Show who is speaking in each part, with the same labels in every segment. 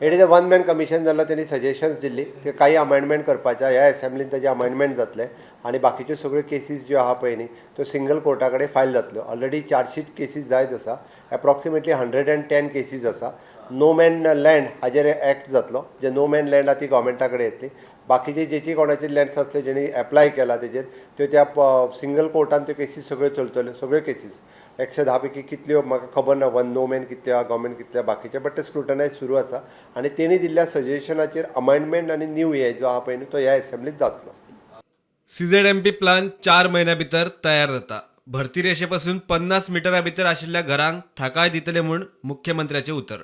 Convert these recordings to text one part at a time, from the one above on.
Speaker 1: It is a one man commission जाल्लो. तेणी suggestions दिल्ली ते काही अमेंडमेंट करपाच्या. ह्या एसेंब्लीन ताजे अमेंडमेंट जातले आनी बाकीच्यो सगळ्यो केसीस ज्यो आहा पळय न्ही, त्यो सिंगल कोर्टा कडेन फायल जातल्यो. ऑलरेडी चार्जशीट केसीस जायत आसा. Approximately 110 cases आसा. नो मॅन लँड हाजेर एक्ट जातलो. जे नो मॅन लँड आहा ती गोवोरमेंटा कडेन येतली. बाकीचे जेची कोणाची लँड्स आसले, जेणी एप्लाय केला तेजेर, त्यो त्या सिंगल कोर्टान त्यो केसीस सगळ्यो चलतल्यो. सगळ्यो केसीस 110 पैकी कितल्यो म्हाका खबर ना, वन नो मॅन कितल्यो आहा, गव्हर्मेंट कितल्या बाकीचे, बट ते स्क्रुटनायज सुरू आसा आनी तेणी दिल्ल्या सजेशनाचेर अमेंडमेंट आनी न्यू हे जो आहा पळय न्ही, तो ह्या एसेंब्लीत जातलो.
Speaker 2: सीझेडएमपी प्लान 4 म्हयन्या भितर तयार जाता. भरती रेशे पासून 50 मिटरा भितर आशिल्ल्या घरांक थाकाय दितले म्हूण मुख्यमंत्र्याचें उतर.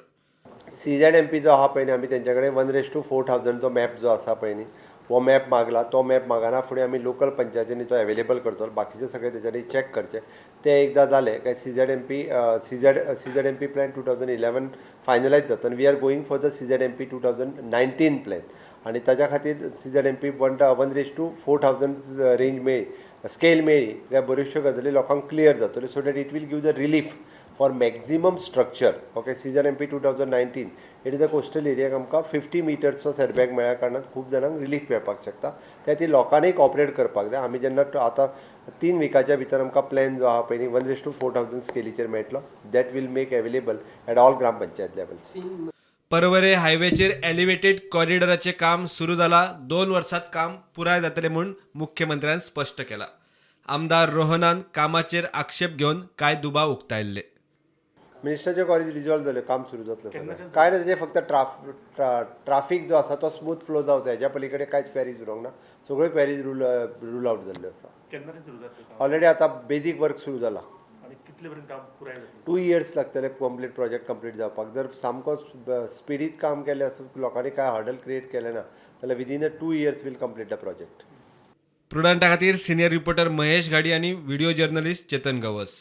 Speaker 1: सीझेडएमपी जो आहा पळय न्ही, आमी तेंच्या कडेन 1:4000चो मॅप जो आसा पळय न्ही, हो मॅप मागला. तो मॅप मागना फुडें आमी लोकल पंचायतींनी तो एवेलेबल करतलो. बाकीचे सगळे तेच्यांनी चॅक करचे. ते एकदां जालें काय CZMP plan 2011 finalize जाता आनी we are going for the CZMP 2019 plan. आनी ताच्या खातीर CZMP 1:4000 range मेळ्ळी, स्केल मेळ्ळी काय बऱ्योचश्यो गजाली लोकांक क्लियर जातल्यो, so that it will give the relief for maximum structure, okay? CZMP 2019, it is a coastal एरियाक आमकां 50 मिटर्सचो सेटबॅक मेळ्ळ्या कारणान खूब जाणांक रिलीफ मेळपाक शकता. त्या खातीर लोकांनी कॉपरेट करपाक जाय. आमी जेन्ना आतां 3 विकाच्या भितर आमकां प्लॅन जो आहा पळय न्ही, 1:4000 स्केलीचेर मेळटलो. That will make available at all gram panchayat levels.
Speaker 2: Porvorim हायवेचेर एलिव्हेटेड कॉरिडॉराचें काम सुरू जाला. 2 वर्सात काम पुराय जातलें म्हूण मुख्यमंत्र्यान स्पश्ट केलां. आमदार रोहनान कामाचेर आक्षेप घेवन कांय दुबाव उक्तायल्ले.
Speaker 1: मिनिस्टराच्यो क्वेरीज रिजॉल्व जाल्यो. काम सुरू जातलें सगळें. कांय ना, तेजें फक्त ट्राफीक जो आसा तो स्मूथ फ्लो जावचो, हेज्या पलीकडे कांयच क्वेरीज उरोंक ना. सगळ्यो क्वेरीज रूल आउट जाल्ल्यो आसा.
Speaker 3: केन्ना ते सुरू जातलें काम?
Speaker 1: ऑलरेडी आतां बेजीक वर्क सुरू जाला.
Speaker 3: आणि कितले पर्यंत काम पुराय जातलें?
Speaker 1: 2 इयर्स लागतले कंप्लीट प्रोजेक्ट कंप्लीट जावपाक. जर सामको स्पिडीत काम केलें आसत, लोकांनी कांय हर्डल क्रिएट केलें ना जाल्यार within a 2 years will complete the project.
Speaker 2: प्रुडंटा खातीर सिनियर रिपोर्टर महेश घाडी आणि व्हिडिओ जर्नलिस्ट चेतन गवस.